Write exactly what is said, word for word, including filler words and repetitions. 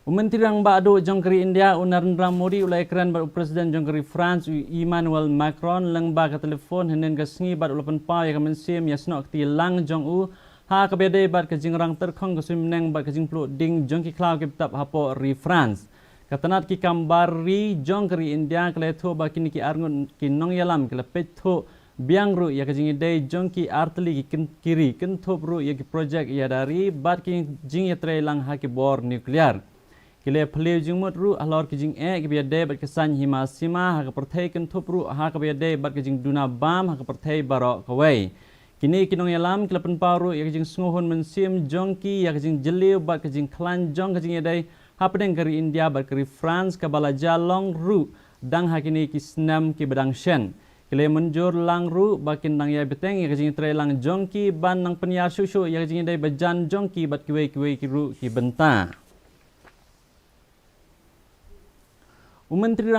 U Myntri Rangbah Duh jong ka ri India, u Narendra Modi, u la ïakren bad u President jong ka ri France, u Emmanuel Macron, lyngba ka telephone hynnin ka sngi bad u la pynpaw ïa ka mynsiem ïasnoh kti lang jong u ha kaba ïadei bad ka jingrang tyrkhong ka suiñ bneng bad ka jingpluh ding jong ki khlaw ki btap hapoh ri France. Ka tnat ki kam bar ri jong ka ri India ka la ïathuh ba kine ki arngut ki nongïalam ki la peit thuh biang ruh ïa ka jingïadei jong ki artylli ki kyn-, ki ri, kynthup ruh ïa ki projek ïada ri bad ki jingïatreilang ha ki bor nuclear. Ki la phylliew jingmut ruh halor ki jingeh kiba ïadei bad ka saiñ hima sima ha ka pyrthei, kynthup ruh ha kaba ïadei bad ka jingduna bam ha ka pyrthei baroh kawei. Kine ki nongïalam ki la pynpaw ruh ïa ka jingsngewhun mynsiem jong ki ïa ka jingjylliew bad ka jingkhlaiñ jong ka jingïadei hapdeng ka ri India bad ka ri France kaba la jia long ruh dang ha kine ki snem kiba dang shen. Ki la mynjur lang ruh ba kin dang ïai bteng ïa ka jingïatreilang jong ki ban nang pynïar shuh shuh ïa ka jingïadei bajan jong ki bad kiwei kiwei ki ruh ki bynta. U Myntri